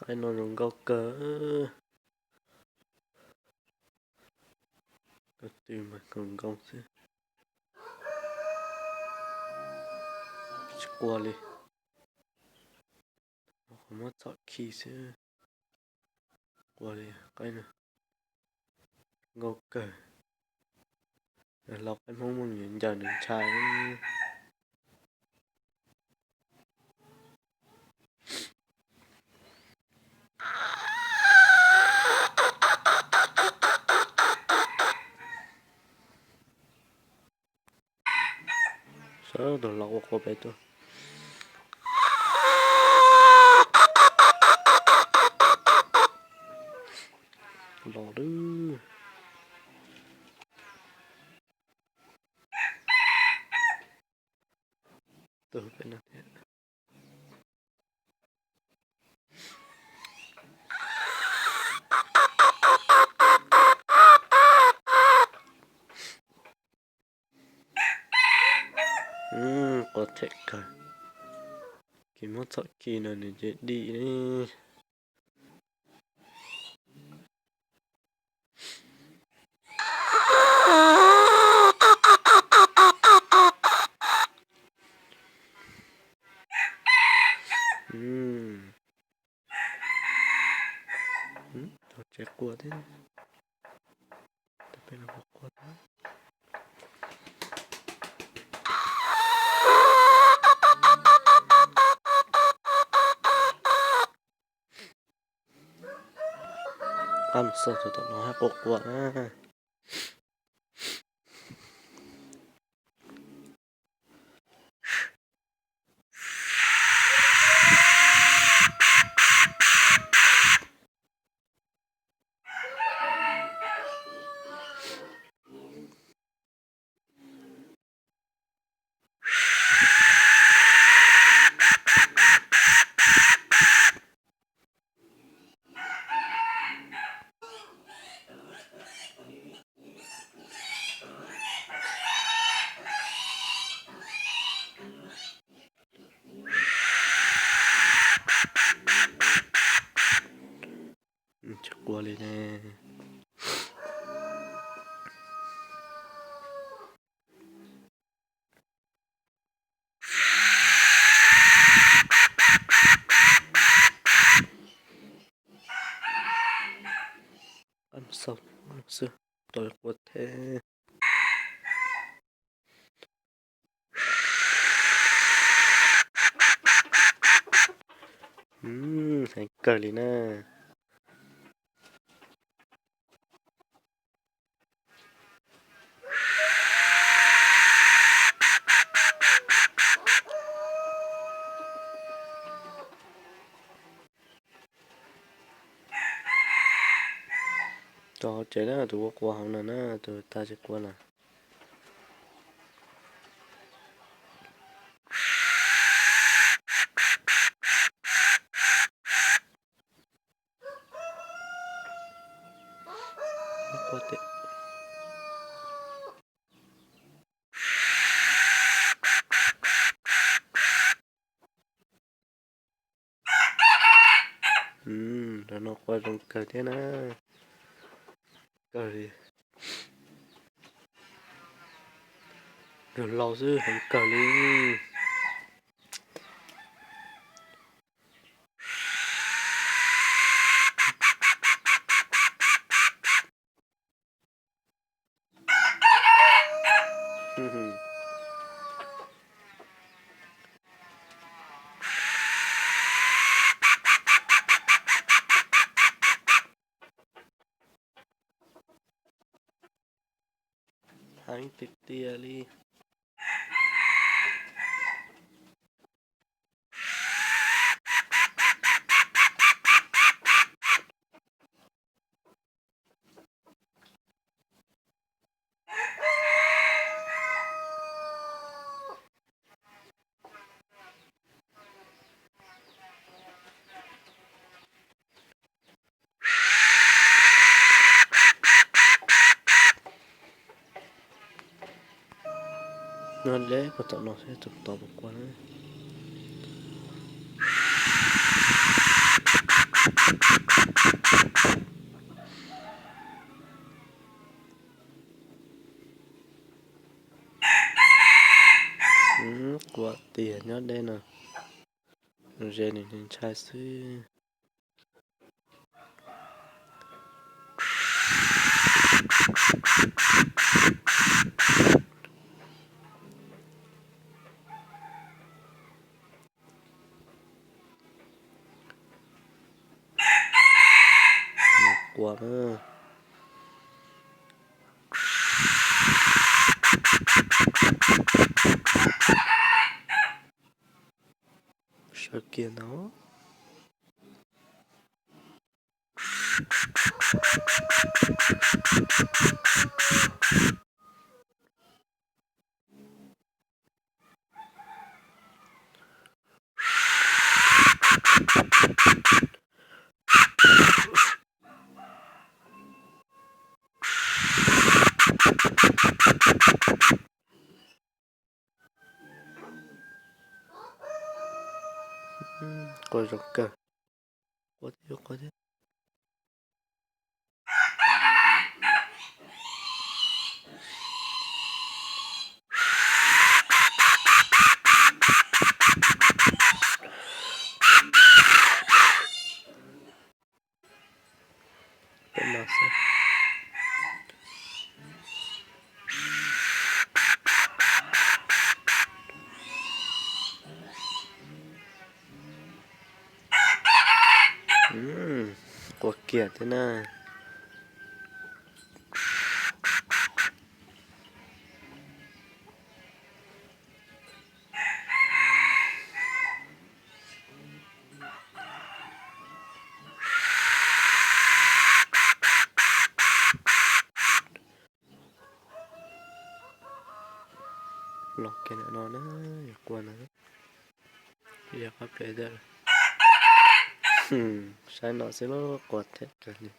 Qaib no zoo nkauj kawg. Ko tw mas nkoos nkoos xwb. Tsis qua li. Qhov muab txhom khi xwb. Qua li qaib no. Nkauj kawg. Lau qaib Hmoob Muaj Nyiaj ncaws nws ntshai. Sawv daws los ua qua peb tuaj. Los lawm. Tuaj peb no thiab. Qua them kawg. Kis muab txhom khi no nws ces dim li. Tsev qua thiab. Peb los qua thiab. Qab mus xauj tus tom no haj quaj quaj na. Tsis qua li ne. Qab xauj xwb, tau qua thiab. Heev kawg li na. Tso hauv tsev na, tus qua qua hauv no na, tus tag tsis qua na. Tus no qua zoo kawg thiab na. Kawg li. Nrog laus xwb heev kawg li. Heev tiag tiag li. No leb puag tom no seb tus tod puas qua na. nyob deb no, ze nws ntshai xwb. Quaj na. Sawv kiag ntag. Quaj zoo kawg. Quaj thiab, quaj thiab. Peb no xwb. Quaj kiag thiab na. Los kiag ntawm no na, yog quaj no, yog qab pem thiab. Saib no xwb los quaj thiab kawg li.